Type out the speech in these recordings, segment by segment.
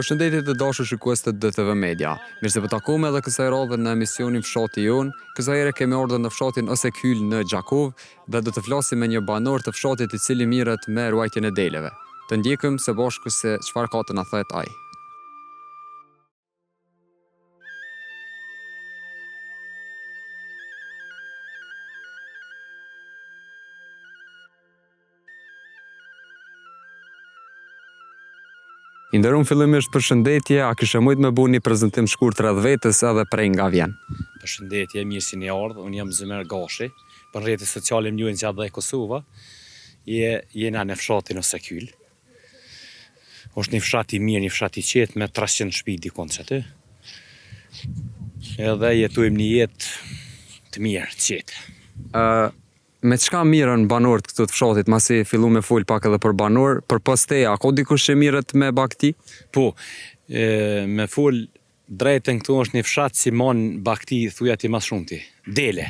Përshëndetje të dashur shikues të DTV Media. Mirë se po takohemi edhe kësaj radhe në emisionin Fshati Jonë. Kësaj here kemi ardhur në fshatin Osekyl në Gjakovë dhe do të flasim me një banor të fshatit i cili mirret me ruajtjen e deleve. Të ndjekim së bashku se çfarë ka të na thotë ai. I nderum fillimisht përshëndetje, a kishe mujt me bu një prezentim shkurt rreth vetes edhe prej nga vjen? Përshëndetje, mirë se jeni ardhë, unë jam Zymer Gashi, për rrjete sociale më njohin si Atdhe Kosova, je, jena në fshatin Osekyl. Është një fshat i mirë, një fshat i qetë me 300 shtëpi dikund qaty. Edhe jetojmë një jetë të mirë, të qetë. Ë me çka mirren banorët këtu të fshatit, masi fillu me fol pak edhe për banorë, përpos teje, a ka dikush që mirret me bagëti? Po, e, me fol drejtën këtu është një fshat si mon bagëti thuja ti ma s'shumti. Dele.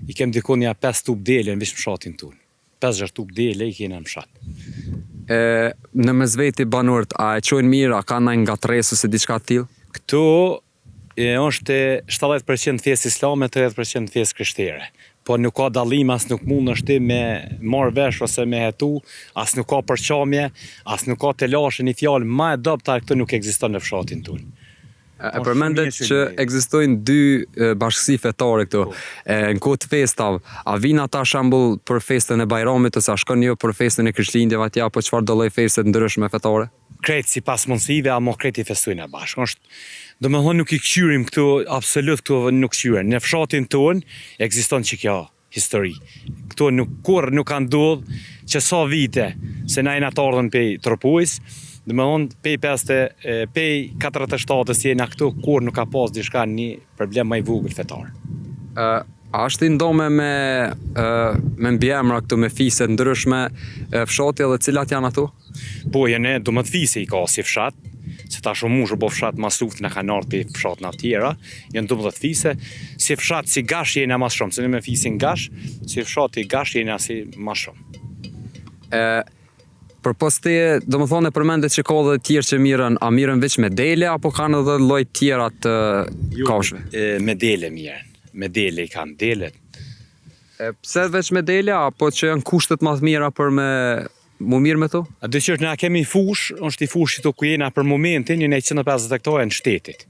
I kem dikun nja 5 tup dele në veç në fshatin tonë. 50 tup dele i kena në fshat. E, në mes veti banorët, a e çojnë mirë, a ka ndonjë ngatërresë ose diçka të tillë? Këtu e, është 70% fesë islame, 30% fesë krishtere. Po nuk ka dallim, as nuk mund është ti me marr vesh ose me hetu, as nuk ka përçamje, as nuk ka telashe, një fjalë ma e dobta këtu nuk ekziston në fshatin tonë. E përmendet që ekzistojnë dy bashkësi fetare këtu. Po. E, në kohë të festave, a vijnë ata shembull për festën e Bajramit ose a shkon ju për festën e Krishtlindjeve atje apo çfarë do lloj feste të ndryshme fetare? Krejt sipas mundësive, amo krejt i festojna bashkë. Është, domethonë nuk i kqyrim këtu, absolut këtu nuk kqyren. Në fshatin tonë ekziston që kjo histori. Këtu nuk kurrë nuk ka ndodh që sa vite se na jena të ardhën pej Tropojës, domethonë pej peste, pej 47-ës jena këtu, kurrë nuk ka pas diçka një problem ma i vogël fetar. Ë a është i ndome me ë me mbiemra këtu me fise të ndryshme fshati edhe cilat janë ato? Po janë 12 fise i ka si fshat, se tash u mush u bo fshat mas luftë na kanë ardhur prej fshatna tjera, janë 12 fise, si fshat si gash jena ma shumë, se ne me fisin gash, si fshati gash jena si ma shumë. E përpos teje, domethonë e përmendet që ka edhe tjerë që mirren, a mirren veç me dele apo kanë edhe lloj tjera të Jo, kafshëve? e, me dele mirren, me dele i kanë delet. E pse veç me dele apo që janë kushtet ma të mira për me Mu mirë me to? A di që është, na kemi fushë, është i fushë këtu ku jena për momentin, jena 150 hektarë në shtetit.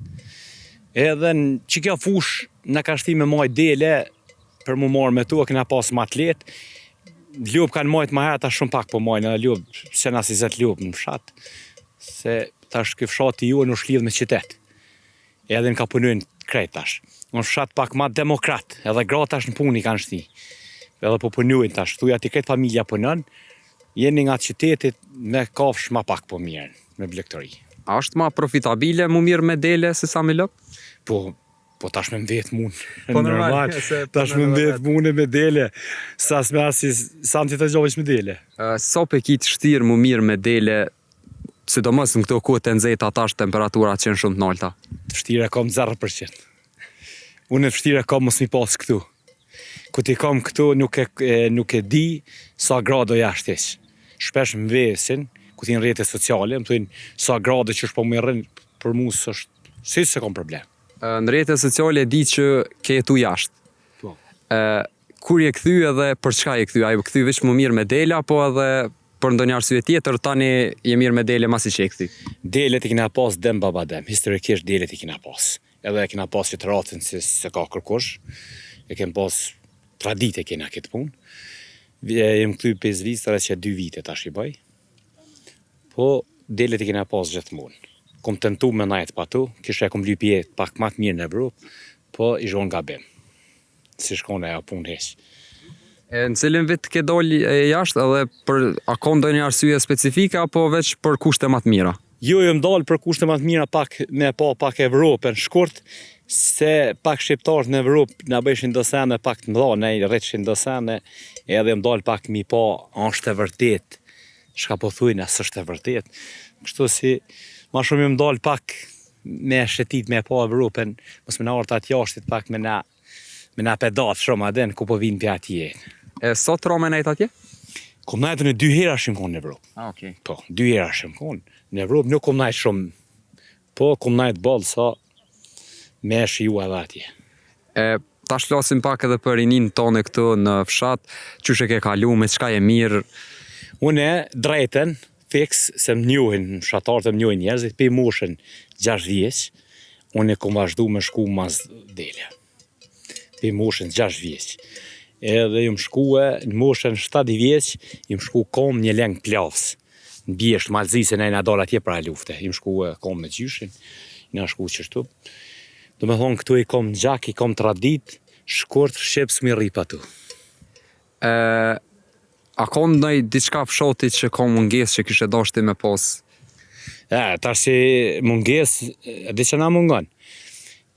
Edhe në që kjo fushë na ka shti me majt dele për mu marrë me to, e kena pas ma të lehtë. Lopë kanë majt ma herët, tash shumë pak po majnë, edhe lopë, s'janë as 20 lopë në fshat, se tash ky fshati jonë është lidhë me qytet. Edhe në ka punojnë krejt tash. Në fshat pak ma demokrat, edhe gratë tash në punë i kanë shti. Edhe po punojnë tash, thuja ti krejt familja punon, jeni nga qytetit me kafsh ma pak po mirren, me blegtori. A është ma profitabile mu mirë me dele se sa me lopë? Po, po tash me mvet mund. Po normal, se tash me mvet mund me dele, sa s'me asi, sa në të të veç me dele. Sa pe ki të vështirë mu mirë me dele Sidomos në këto kohë të nxehta tash temperaturat që janë shumë të nalta. Të vështirë e kam 0%. Unë të vështirë e kam mos mi pas këtu. Ku t'i kam këtu nuk e, e, nuk e di sa grado jashtë hiq. Shpesh më vesin, ku ti në rrjete sociale, më thujnë sa grado që është po më rrin, për mu s'është, si s'e kam problem. Në rrjete sociale e di që ke jetu jashtë. Po. Ë kur je kthy edhe për çka je kthy? A je kthy veç mu mirë me dele apo edhe për ndonjë arsye tjetër tani je mirë me dele masi që je kthy? Delet i kena pas dem baba dem, historikisht delet i kena pas. Edhe e kena pas qëtë racën si s'e ka kërkush, e kem pas traditë e kena këtë punë. Jem kthy prej Zvicre që dy vite tash i bëj. Po delet i kena pas gjithmonë. Kom tentu me najt pa to, kisha e kom lyp jetë pak ma të mirë në Evropë, po i shkon gabim. Si shkon ajo punë hiq. E në cilin vit ke dalë jashtë edhe për a ka ndonjë arsye specifike apo veç për kushte ma të mira? Jo, jom dalë për kushte ma të mira pak me pa pak Evropën shkurt, se pak shqiptarët në Evropë na bëjshin do sene pak të mëdha, na i rritshin do sene, edhe jom dalë pak mi pa, a është e vërtet, çka po thujnë, a s'është e vërtet. Kështu si, ma shumë jom dalë pak me shëtit, me pa Evropën, mos me na ardhë atë jashtit pak me na me na pedat shumë, a din, ku po vinë prej atje. E sa të ra me nejt atje? Kom nejt unë dy herë jom konë në Evropë. Ah, okay. Po, dy herë jom konë. Në Evropë nuk kom nejt shumë. Po, kum najt boll sa me e shiju edhe atje. E, tash flasim pak edhe për rininë tonë këtu në fshat, qysh e ke kalu, me çka je mirë? Une, drejten, fiks, se më njohin, fshatarët më njohin njerëzit, pi moshën 6 vjeç, unë e kom vazhdu me shku mas dele. Pi moshën 6 vjeç. Edhe jom shkue në moshën 7 vjeç, jom shku kom një leng plavs. Në bjeshkë, Mal t'Zi, se na jena dalë atje para lufte. Jom shku kom me gjyshin, jena shku qështu. Do me thonë, këtu i kom në gjak, i kom tradit, shkurt, shqip, s'mi rri pa tu. E, a ka ndonjë diçka fshati që ka mungesë që kishe dashtë ti me pas? E, tash si mungesë, e di që na mungon.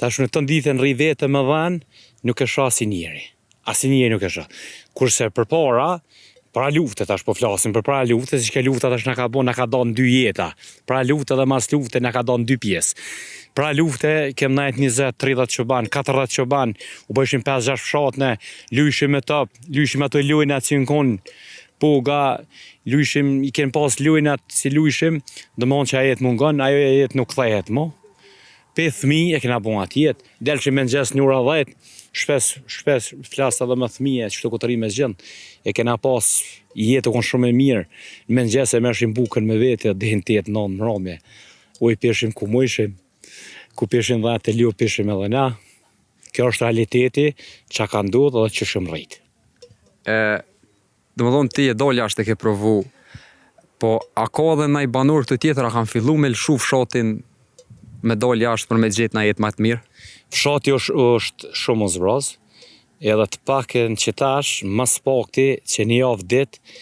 Tash në të ditën rri vetëm me dhen, nuk e shoh asi njeri. Asi njeri nuk e shoh. Kurse përpara, para lufte tash po flasim, për para lufte, si që lufta tash na ka bo, na ka da në dy jeta. Para lufte dhe mas lufte na ka da në dy pjesë. Para lufte kem najt 20, 30 çoban, 40 çoban, u bëjshim 5-6 fshatne, lujshim me top, lujshim ato lojna që në konë poga, lujshim, i kem pas lojnat si lujshim, do më thonë që ajo jetë mungon, ajo jetë nuk kthehet mo. Pe thmi e kena bo atë jetë, delshim mëngjes në ora 10, shpesh, shpesh flas edhe me thmije, qështu ku të rri me gjend, e kena pas jetë u kon shumë e mirë, në mëngjes e merrshim bukën me vete, deri në 8 9 mbrëmje. Ujë pishim ku mujshim, ku pishim dhet e lopë pishim edhe na. Kjo është realiteti çka ka ndodhur dhe që shumë rrit. E, do më thonë ti je dal jashtë e ke provu, po a ka edhe naj banor këtu tjetër, a kanë fillu me lëshu fshatin me dal jashtë për me gjetë naj jetë më të mirë? Fshati është, është shumë u zbraz, edhe të pakën që tash, mas pakti që një javë ditë,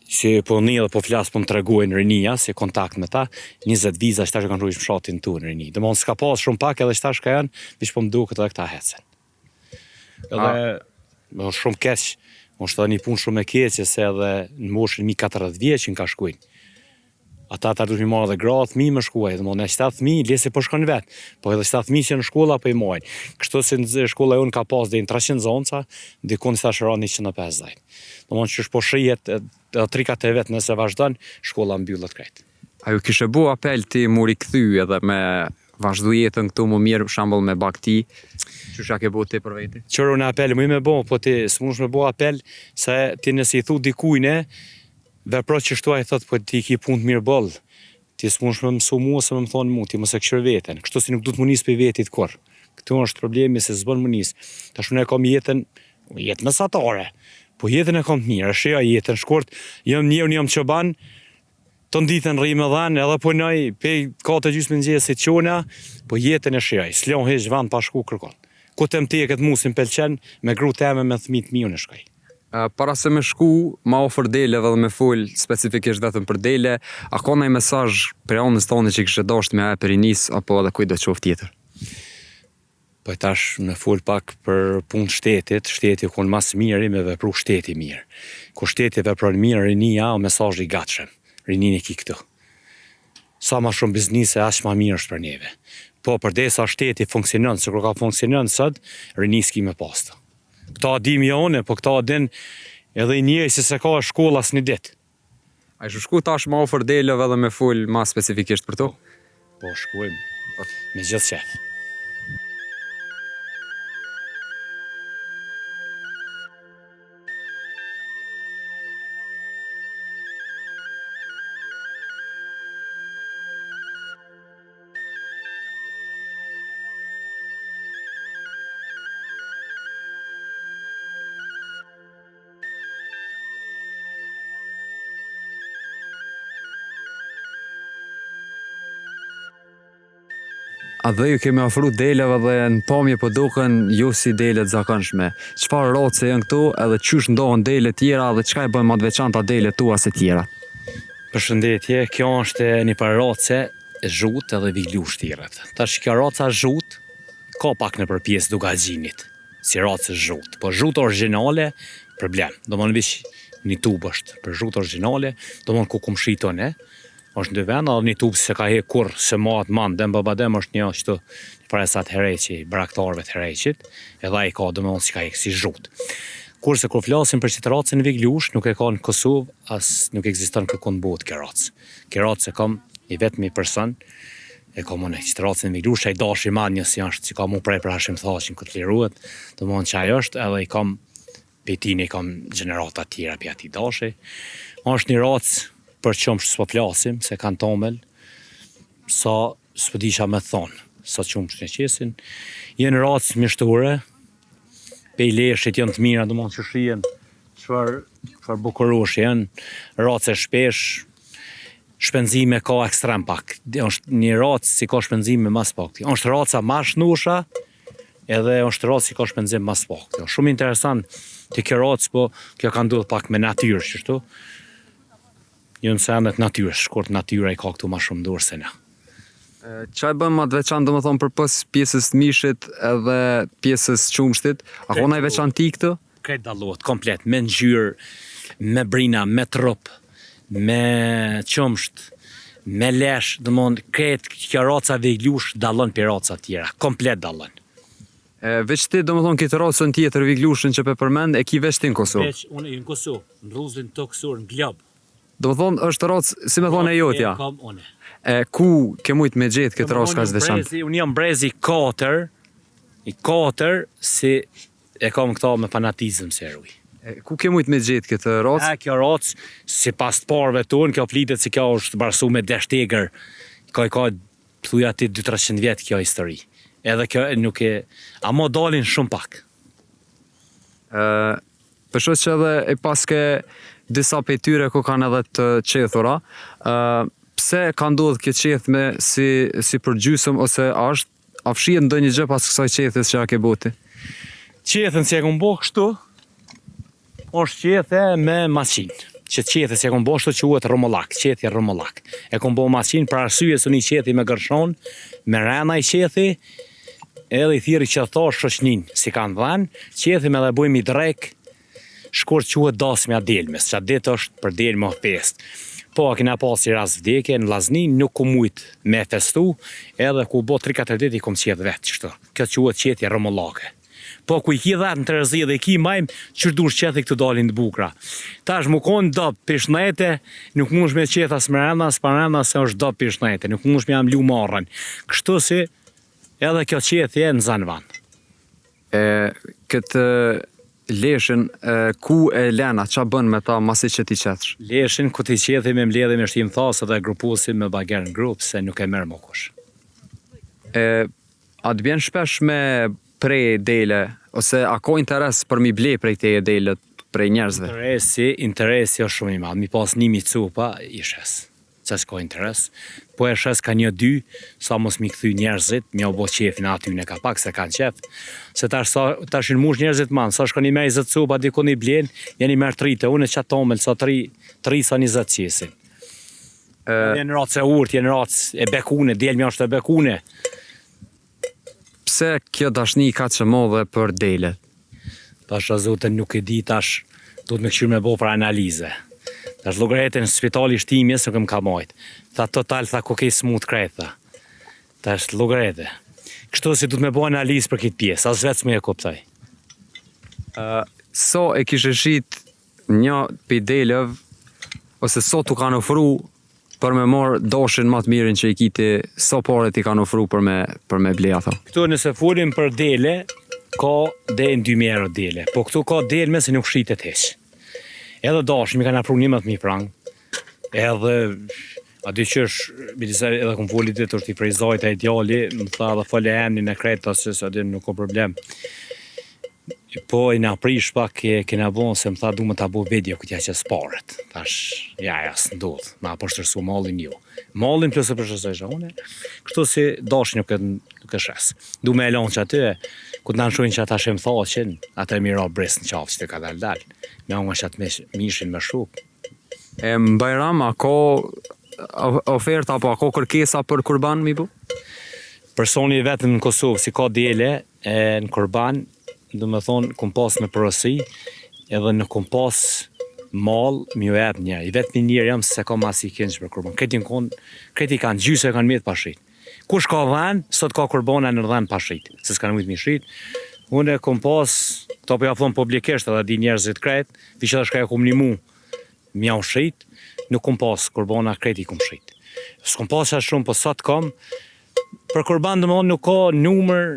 që po një dhe po flas po më tregojnë rinia, si kontakt me ta, 20 viza që tash e kanë rrujsh në fshatin tonë rini. Do më thonë s'ka pas shumë pak edhe që tash ka janë, veç po më duket edhe këta hecen. Edhe është shumë keq, është edhe një punë shumë e keqe se edhe në moshën mi 40 vjeç në ka shkujnë. Ata ata duhet mi marrë edhe gra, fëmijë me shkuaj, dhe më ne qëta fëmijë, lesi po shkon vet, po edhe qëta fëmijë që në shkolla po i majnë. Kështu si në shkolla jonë ka pas deri në 300 nxënësa, dikun tash ra 150. Domethënë që po shihet edhe 3-4 vjet nëse vazhdon, shkolla mbyllet krejt. A ju kishe bu apel ti mu rikthy edhe me vazhdu jetën këtu më mirë, për shembull me bagti, qysh ja ke bu ti për veti? Qërë unë apel më me bo, po ti s'mundesh me bo apel, se ti nëse i thu dikujne, vepro qështu ai thot, po ti ki punë të mirë boll, ti s'mundesh me mësu mua se me më thonë mu, ti mos e këshyr veten. Kështu si nuk duhet mu nis për vetit kurr. Këtu është problemi se s'bën mu nis. Tash unë e kam jetën, jetë mesatare, po jetën e kam të mirë, e shijoj jetën shkurt, jam një, unë jam çoban, të ditën rri me dhen, edhe punoj, pe 4 gjysmë mëngjesit çona, po jetën e shijoj, s'lon hiç vend pa shku kërkon. Ku të më teket mu si m'pëlqen, me gru teme, me fëmijët mi unë e shkoj. Para se me shku, ma ofër deleve dhe me fol specifikisht vetëm për dele, a ka ndonjë mesazh prej anës tënde që kishe dashur me ja rinis apo edhe kujt do qoftë tjetër? Po e tash me fol pak për punë shtetit, shteti u konë mas miri me vepru shteti mirë. Kur shteti vepron mirë, rinia o mesazh i gatshëm. Rinin e ki këtu. Sa ma shumë biznise, aq ma mirë është për neve. Po, përderisa shteti funksionon, se kur ka funksionon sot, rini s'ki me pas të. Këta dim jo une, po këta din edhe i njeri se se ka shkolla asë një ditë. A i shku tash ma ofër deleve edhe me fol ma specifikisht për to? Po, shkujmë, me gjithë qef. A dhe ju kemi afru deleve dhe në pamje po duken jo si dele të zakonshme. Çfarë race janë këto edhe qysh ndohen dele tjera dhe çka e bën më të veçanta dele tua se tjera? Përshëndetje, kjo është një par race e zhut edhe viglush thirret. Tash kjo raca zhut ka pak në përpjesë Dukagjinit, si racë zhut. Po zhut origjinale, problem. Do më në vish një tub është për zhut origjinale, do më ku kum shit unë, është në dy venda, edhe një tub se ka he kurr, se mahet man, dem babadem është një ashtu, një paresa të hereqi, baraktarëve të hereqit, edhe ai ka do më thonë si ka hek si zhut. Kurse kur flasim për qëtë racën viglush, nuk e ka në Kosovë, as nuk ekziston kërkun në botë kjo racë. Kjo racë e kam i vetmi person, E kam unë qët racën Viglush, ai dashi ma një si është, që ka mu prej për Hashim Thaçin këtë liruet, domethonë që ai është, edhe i kam pej tine i kam gjenerata tjera pej atij dashi. Është një racë për qumsht s'po flasim, se kanë tomël, sa s'po di ça me thonë, sa qumsht e qesin. Jenë racë mishtore, pej leshit janë të mira, domethonë që shihen, çfarë çfarë bukuroshi janë, racë e shpesh, shpenzime ka ekstrem pak. Është një racë si ka shpenzime mas pak. Është raca ma shnosha, edhe është racë si ka shpenzim mas pak. Është shumë interesant te kjo racë, po kjo ka ndodhur pak me natyrë, qështu. Janë sendet natyrës, shkurt natyra i ka këtu ma shumë dorë se na. Ça e bën ma të veçantë, domethënë përpos pjesës të mishit edhe pjesës qumshtit, a ka naj veçanti këtu? Krejt dallohet komplet, me ngjyrë, me brina, me trup, me qumsht, me lesh, domethënë krejt kjo raca Viglush dallon prej racave tjera, komplet dallon. E, veç ti, domethënë këtë racën tjetër Viglushin që pe përmend, e ki veç ti në Kosovë. Veç unë në Kosovë, në rruzullin tokësor, në glob. Domethënë është racë, si me thonë e jotja. E kam unë. E ku ke mujt me gjetë këtë racë kaq të veçantë? Unë jam brezi 4, i 4 si e kam këta me fanatizëm se ruj. E, ku ke mujt me gjetë këtë racë? E, kjo racë, sipas të parëve tonë, kjo flitet se kjo është barsu me deshtegër, ka i ka thuja ti 2-300 vjet kjo histori. Edhe kjo nuk e, amo dalin shumë pak. Ë, Po shoh që edhe e paske disa prej tyre ku kanë edhe të qethura. Ë pse ka ndodhur kjo qethme si si përgjysëm ose a është a fshihet ndonjë gjë pas kësaj qethjes që ja ke bo ti? Qethen si e kom bo kështu, është qethe me maqinë. Që qethe si e kom bo kështu quhet rrumullak, qethje rrumullak. E kom bo maqinë për arsye se unë i qethi me gërshon, me rena i qethi, Edhe i thirri qethtar shoqnin si kanë dhenë, qethim edhe bojmë i drek, shkurt quhet dasmja delmes, qat ditë është për delme o festë. Po a kena pas i rast vdekje në vllazni, nuk kum mujt me e festu, edhe ku u bo 3-4 ditë i kom qeth vet qështu. Kjo quhet qethje rrumullake. Po ku i ki dhet në terezi dhe i ki majm, qysh dush qethi këtu dalin të bukra. Tash mu kon dobt pi shnete, nuk mundesh me qeth as mrena as parena se është dobt pi shnete, nuk mundesh me ja mlu marrën. Kështu si Edhe kjo qethje nxan van. E këtë leshin ku e len a ça bën me ta masi që t'i qethsh? Leshin ku t'i qethim e mbledhim e shtim thasë dhe e gruposim me bager në grup se nuk e merr mo kush. E a të bjen shpesh me pre dele ose a ka interes për m'i ble prej teje delet prej njerëzve? Interesi, interesi është shumë i madh, mi pas 1000 copa i shes. Se s'ka interes, po e shes ka një dy, sa mos mi kthy njerëzit, me jau bo qefin atyne ka pak se kanë qef, se tash sa tash janë mush njerëzit man, sa shkon i merr 20 copa dikun i blen, janë i merr tri te unë qat tomël sa tri, tri sa 20 qesin. Janë racë e urtë, janë racë e bekune, delmja është e bekune. Pse kjo dashni kaq e madhe për delet? Pasha zotin nuk e di tash duhet me kqyr me bo për analize. Tash llogaritën spitali i Shtimjes nuk më ka majt. Tha total tha ku ke smut krejt tha. Tash llogarite. Kështu si duhet me bo analizë për këtë pjesë, as vetë s'mu e kuptoj. Ë sa e kishe shit një prej deleve ose sa t'u kanë ofru Për me marr dashin ma të mirin që i ki ti, sa pare t'i kanë ofru për me për me ble ato? Këtu nëse folim për dele, ka deri në 2000 euro dele, po këtu ka delme se nuk shitet hiq. Edhe dashin mi kanë afru 11000 frang, edhe a di qysh, bile edhe kom foli ditë është i Ferizajt ai djali, më tha edhe fole emnin e krejt, tha se sa di nuk ka problem. Po i na prish pak e kena bo se më tha du me ta bo video ku t'ja qes paret. Thash, ja, ja, s'ndodh, ma poshtërsu mallin jo. Mallin plus e poshtërsojsha une, kështu si dash nuk e, nuk e shes. Du me e lanë që aty, ku të na që ata shem thaqin, atë e mira bres në qafë që të ka dal dal. Me unë që atë mishin me shuk. E në Bajram, a ka oferta apo a ka kërkesa për kurban mi bu? Personi i vetëm në Kosovë si ka dele, E në kurban, do me thonë, kum pas me porosi, edhe nuk kum pas mall me ju jep njerë. I vetmi njeri jam se kam asi kinç për kurban. Krejt janë kon, krejt i kanë gjysë e kanë met pa shit. Kush ka dhen, sot ka kurbana në dhen pa shit, se s'kanë mujt me shit. Unë e kum pas, këto po ja thon publikisht edhe di njerëzit krejt, veç edhe shka e kum nimu me jau shit, nuk kum pas kurbana krejt i kum shit. S'kum pas aq shumë, po sot kam. Për kurban domethonë nuk ka numër,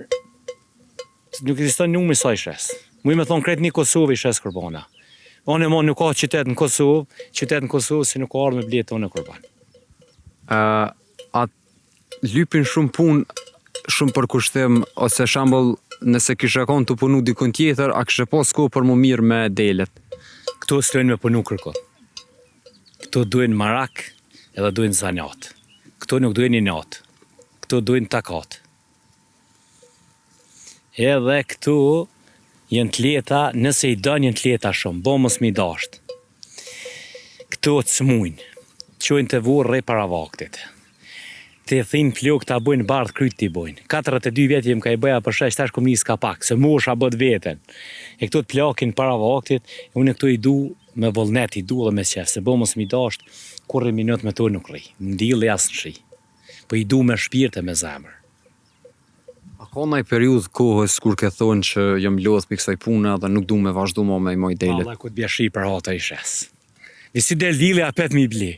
nuk ekziston numri sa i shes. Muj me thonë krejt një Kosovë i shes kurbana. Unë mo nuk ka qytet në Kosovë, qytet në Kosovë si nuk ka ardhë me ble te unë kurban. Uh, a lypin shumë punë, shumë përkushtim, ose shembull, nëse kishe kon tu punu dikun tjetër, a kishe pas kohë për mu mirë me delet? Këto s'lojnë me punu kërkun. Këto dujnë marak edhe dujnë zanat. Këto nuk dujnë inat. Këto dujnë takat. Edhe këtu janë të lehta, nëse i don janë të lehta shumë, bo mos mi dasht. Këto të smujnë, çojnë te vorri para vaktit. T'i thin flokët ta bojnë bardh kryt t'i bojnë. 42 vjet jem ka i bëja për shesh tash kom nis ka pak, se mosha bët veten. E këto të plakin para vaktit, e unë këto i du me vullnet i du dhe me qef, se bo mos mi dasht, kurrë minut me to nuk rri, n'diell as në shi. Po i du me shpirt e me zemër. A ka naj periudhë kohës kur ke thonë që jam lodh prej kësaj pune dhe nuk du me vazhdu mo me i majt delet? Valla kur të bje shi për hatër i shes. Ni si del dilli apet me i ble.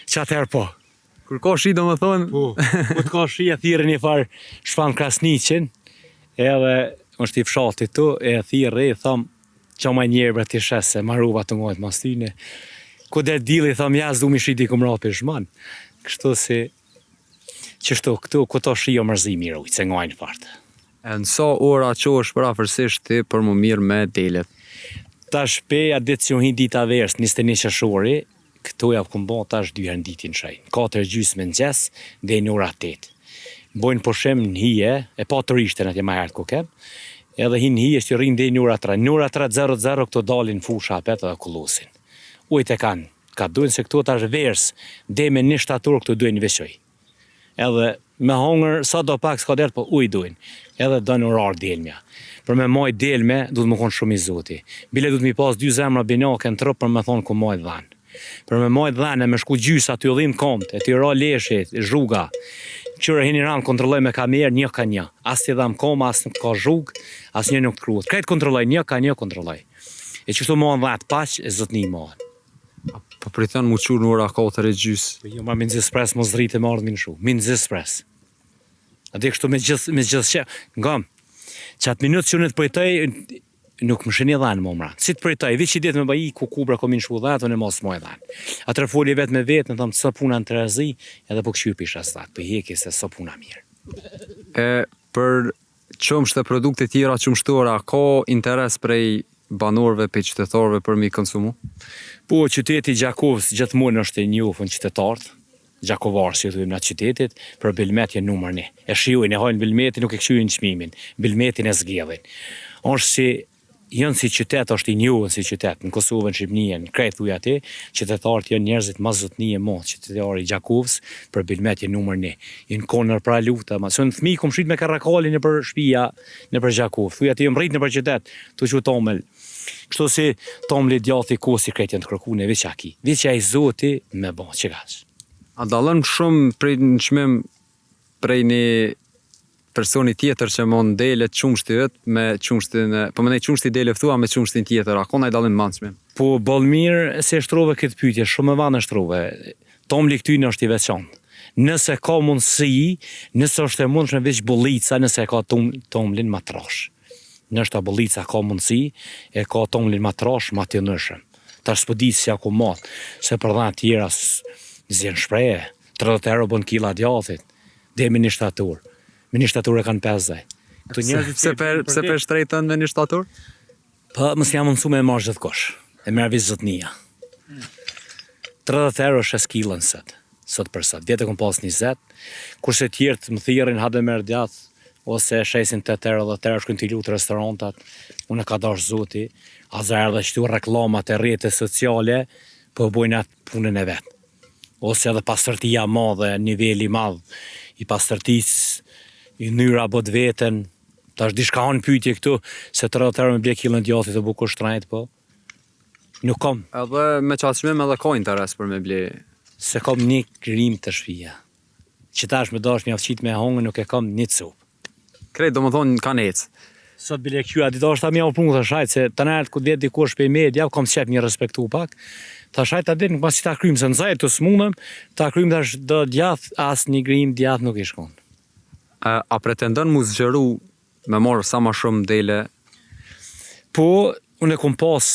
Qatëherë po. Kur ka shi domethonë? Po, kur të ka shi e thirri një farë Shpan Krasniqin, edhe është i fshatit tu, e thirri, i tham, qa ma njerë bre t'i shes se marova të ngojt mas tyne. Kur del dilli, tham, ja s'du mi shit diku mrapa pishman. Kështu si, qështu, këtu, ku të shi o mërzi mi rujt, se ngajnë fort. E në sa ora çohesh përafërsisht ti për mu mirë me delet? Tash pe atë ditë që u hi dita verës, 21 qershori, këto ja kom bo tash dy herë në ditë në shej. Në 4 e gjysmë në mëngjes deri në ora 8. Bojnë pushim në hije, e pa turishtën atje ma herët ku kem, edhe hin në hije që rrinë deri në ora 3. Në ora 3.00 këto dalin në fusha apet edhe kullosin. Ujt e kanë, ka dujnë se këto tash verës, deri me një shtator këto dujnë veç ujë. Edhe me hongër sa do pak s'ka dert, po ujë dujnë. Edhe don orar delmja. Për me majt delme, duhet me konë shumë i zoti. Bile duhet mi pas dy zemra binake në trup për me thonë ku majt dhen. Për me majt dhen e me shku gjysa ty dhim komt, e ty ra leshi, zhuga. Qyre hini ran kontrolloj me kamerë një ka një. As t'i dham koma, as nuk ka zhug, as një nuk të kruhet. Krejt kontrolloj, një ka një kontrolloj. E qështu mahen dhet paq, e zotni mahen. Po priton mu çu në ora 4 e gjys. Po jo, ma mezi s'pres mos rritë me ardhë mi nshu. Mezi s'pres. A di kështu me gjithë me gjithë që ngam. Qatë minut që unë të përjtoj, nuk më shini dhanë më mra. Si të përjtoj, veç i ditë me bëj ku kubra kom nshu dhet, unë mos moj dhanë. Atëherë foli vetë me vetë, në thamë sa puna në terezi, edhe po kqyr pisha stat, po i heki se sa puna mirë. E për qumsht e produkte tjera qumshtore, a ka interes prej banorëve, prej qytetarëve për mi konsumu? Po, qyteti i Gjakovës gjithmonë është i njohur qytetarët, gjakovarë si thujmë na qytetit, për bilmet janë numër një. E shijojnë, e hajnë bilmetin, nuk e kqyrin çmimin, bilmetin e zgjedhin. Është si janë si qytet, është i njohur si qytet në Kosovë, në Shqipëni, në krejt thuj aty, qytetarët janë njerëzit ma zotni e mo, qytetari i Gjakovës për bilmet janë numër një. Janë konë pra lufta, ma se unë fëmijë kom shit me karrakali nëpër shtëpia, nëpër Gjakovë. Thuj aty jam rrit nëpër qytet, tu çu tomël. Kështu si tomli, djathi, kosi krejt janë të kërkune veç aki. Veç ai zoti me bo, që kaq. A dallon shumë prej në çmim prej një personi tjetër që mon dele qumshti vet me qumshtin e, po mendoj qumshti dele thua me qumshtin tjetër, a ka ndaj dallim më në çmim? Po boll mirë se e shtrove këtë pyetje, shumë me vend e shtrove. Tomli këtyne është i veçantë. Nëse ka mundësi, nëse është e mundshme veç bullica, nëse e ka tom, tomlin ma trash. Nështë bullica ka mundësi, e ka tomlin ma trash, ma të ndryshëm. Tash s'po di si ja ku mat, se për dha tjera s'janë shprehje. 30 euro bën killa djathit, deri me një shtator. Me një shtator e kanë 50. Këto njerëzit Pse per, pse per shtrejtën me një shtator? Po, mos jam mundësu me e marrë gjithkush. E merr veç zotnia. 30 euro shes killën sot. Sot për sot. Vjetë e kom pas 20. Kurse tjerët më thirrin hajde merr djath ose e shesin 8 euro, 10 euro, shkojnë t'i lutë restorantat. Unë e ka dash zoti. Aza erdhe qëtu reklamat e rrjete sociale, po bojnë atë punën e vet. Ose edhe pastërtia e madhe, niveli i madh i pastërtisë, i nyra bot veten. Tash diçka hanë pyetje këtu, se 30 euro me ble killën e djathit e bukur shtrejt, po. Nuk kam. Edhe me qatë çmim edhe ka interes për me ble. Se kam një grimë te shpia. Që tash me dash mja qit me hongër nuk e kam një copë. Krejt domethonë kanë ecë. Sot bile kjo, a di do është ta mja u punë, thash hajt, se të nërët ku vjet dikush prej media, kam qef një respektu pak. Thash hajt ta din, pasi ta krymë, se në zajt të smunem, ta krymë tash do djath, as një grimë djath nuk i shkon. A, a pretendon mu zgjeru me marrë sa ma shumë dele? Po, unë e kom pas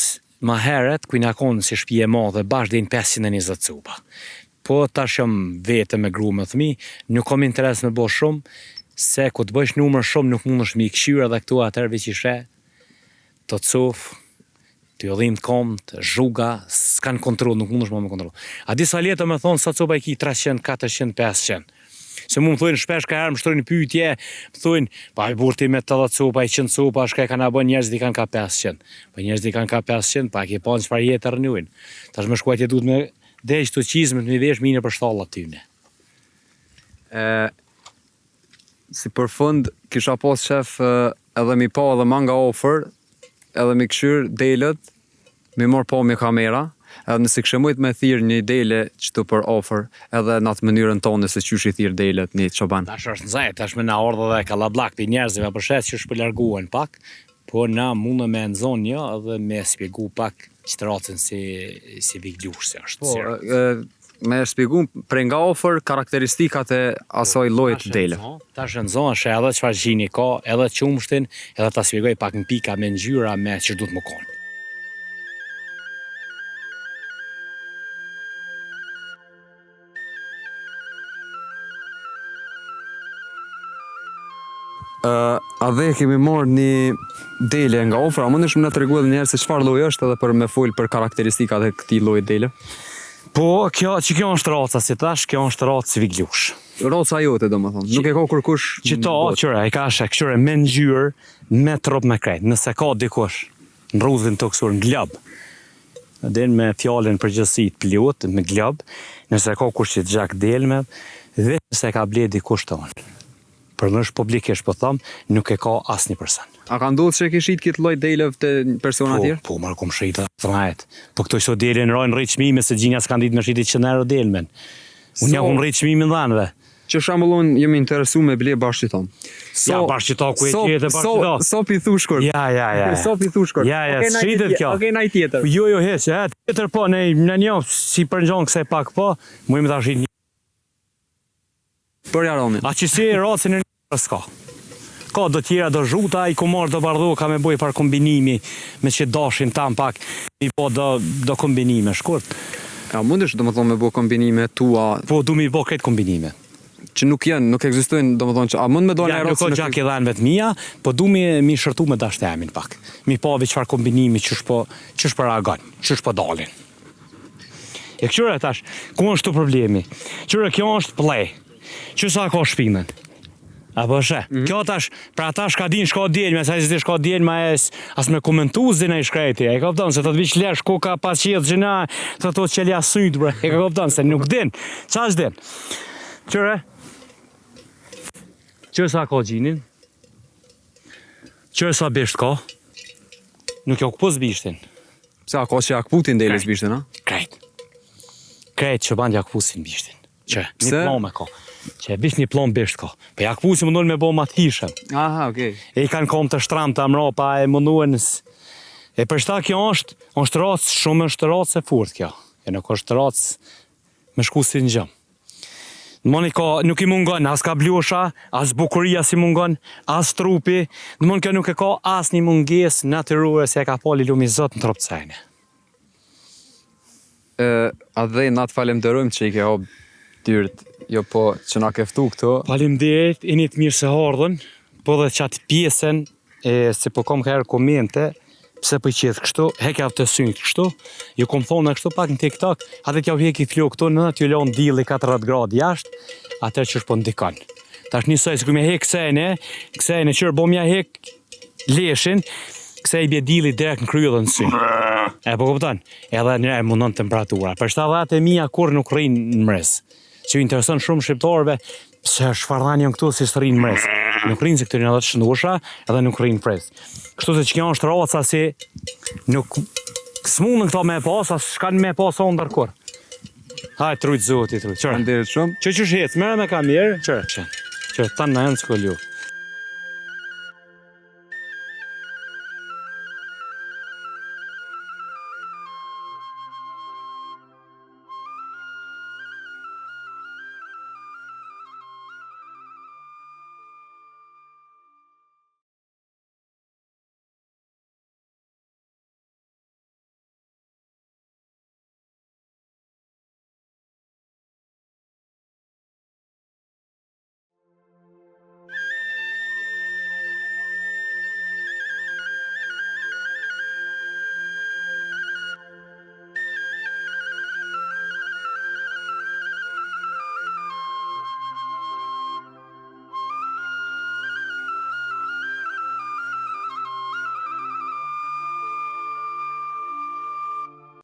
ma herët, ku jena konë si shpi e madhe, bash deri në 520 copa. Po, tash jam vete me gru me thmi, nuk kam interes me bo shumë, se ku të bëjsh numër shumë nuk mundesh me i kqyr edhe këtu atëherë veç i sheh, të cofë, Të dhimt komt, zhuga, s'kan kontroll, nuk mundesh më me kontroll. A di sa lehtë me thonë sa copa i ki 300, 400, 500. Se mu më thojnë shpesh ka herë më shtrojnë pyetje, më thojnë, pa i burrë ti me 80 copa, 100 copa, shka e kanë bën njerëzit i kanë ka 500. Po njerëzit i kanë ka 500, pa e ke pa në çfarë jetë rrnojnë. Tash me shku atje duhet me dheq të çizmet me vesh mine për shtalla tyne. E, si për fund, kisha pas qef edhe mi pa edhe ma nga ofër, edhe mi këshyr delet, mi marr po me kamera, edhe nëse kishe mujt me thirr një dele qëtu për ofër, edhe në atë mënyrën tonë se qysh i thirr delet një çoban. Tash është nxehtë, tash me na ardhë edhe kallabllak pi njerëzve, po sheh qysh po largohen pak, po na mundem me nxon një edhe me spjegu pak qët racën si si viglush si është. Po, e, me shpjegu prej nga ofër karakteristikat e asaj llojit të dele. Tash e nxon është edhe çfarë gjini ka, edhe qumshtin, edhe ta shpjegoj pak në pika me ngjyra me që duhet më konë. Uh, a dhe kemi marrë një dele nga ofër, a mundesh me na tregu edhe një herë se çfarë lloji është edhe për me fol për karakteristikat e këtij lloji dele? Po, kjo, që kjo është raca, si tash, kjo është racë viglush. Raca jote domethënë, nuk e ka kërkush Që ta, qyre, e ka shë, qyre, me ngjyrë, me trup me krejt, nëse ka dikush në rruzullin tokësor, në glob, Din me fjalën përgjithësi të plotë, me glob, nëse ka kush që gjak delme, veç nëse e ka ble dikush tonë. Për më është publikisht po them, nuk e ka asnjë person. A ka ndodhur që e ke shit këtë lloj deleve te persona Po, tjerë? po, marrë kom shit drejt. Po këto që dele në rojnë rrit çmime se gjinja s'kan ditë me shit 100 euro delmen. Unë ja So- kom rrit çmimin dhanëve. Që shembull unë jam interesu me ble bash qito. So, Ja, bash qito, ku e gjete bash so, qito? So pi thu shkurt. Ja, ja, ja. ja. So pi thu shkurt. Ja, ja, Okej, naj shitet tjetër- kjo. Okej, naj tjetër. Jo, jo, heq, e, tjetër po, ne, në një, si përngjon kësaj pak po, mujmë ta shit një. Për jaronin. A që si racën e një s'ka. Ka do tjera, do zhuta, i ku marrë do bardho, ka me boj par kombinimi, me që dashin tam pak, i po do, do kombinime, shkurt. A mundesh domethënë me bo kombinime tua Po, du mi bo krejt kombinime. që nuk janë, nuk ekzistojnë, domethënë që a mund me dalë Ja, në nuk ka racë gjak i dhenë vetë mija, po du mi, mi shërtu me dashtemin pak. Mi pa vi çfarë kombinimi qysh po, qysh po reagon, qysh po dalin. E këqyre tash, ku është tu problemi? Këqyre kjo është play. Që sa ka shpinën? Apo she? Mm -hmm. Kjo tash, për ata shka din shka djelme, sa s'di shka djelme, e s- as me komentu s'din ai shkreti. E kupton se thotë viç lesh ku ka pa qjet gjëna, thotë o çelja syt bre. E kupton se nuk din. Qa s'din? Qyre? Qyre sa ka gjinin? Qyre sa bisht ka? Nuk jo këpus bishtin. Pse a ka që ja kputin deles bishtin, a? Krejt. Krejt që ban ja këpusin bishtin. Që, një Pse? plomë ka. Që bish një plomë bisht ka. Po ja këpusin mundohen me bo ma të hishëm. Aha, okej. E i kanë kom të shtramta mrapa e mundohen s- E për shta kjo është, është racë, shumë është racë e furt kjo. E nuk është racë me shku si në gjëm. Në moni ka, nuk i mungon as ka blusha, as bukuria si mungon, as trupi. Në mon kjo nuk e ka as një mungesë natyrore se e ka pali lumi zot në trup të sajne. Ë, a dhe na të falemderojmë që i ke hap dyert, jo po që na ke ftu këtu. Faleminderit, jeni të mirë se ardhën, po dhe qatë pjesën e se po kam herë komente, pse po i qeth kështu, hekja të synë kështu, ju kom thonë kështu pak në TikTok, atë t'ja heki flok këtu, në t'ju lon dielli 40 gradë jashtë, atëherë që po ndikon. Tash njësoj sikur me hek kësaj kësaj ne qyr bom ja hek leshin, kësaj i bie dielli direkt në krye dhe në sy. E po kupton? Edhe në e mundon temperatura. Për shta e mia kur nuk rrin në mrez. Që ju intereson shumë shqiptarëve, pse çfarë dhanë janë këtu si s'rrin në mrez. Nuk rrin se këtu janë edhe të shëndosha, edhe nuk rrin në frez. Kështu se që kjo është raca si nuk s'mundën këto me e pas, as s'kan me e pas ondër kur. Haj, trujt zoti, trujt. Qërë. Faleminderit shumë. Që që hec, merre me kamerë, qërë. Qërë, qërë, tanë në janë s'ko luftë.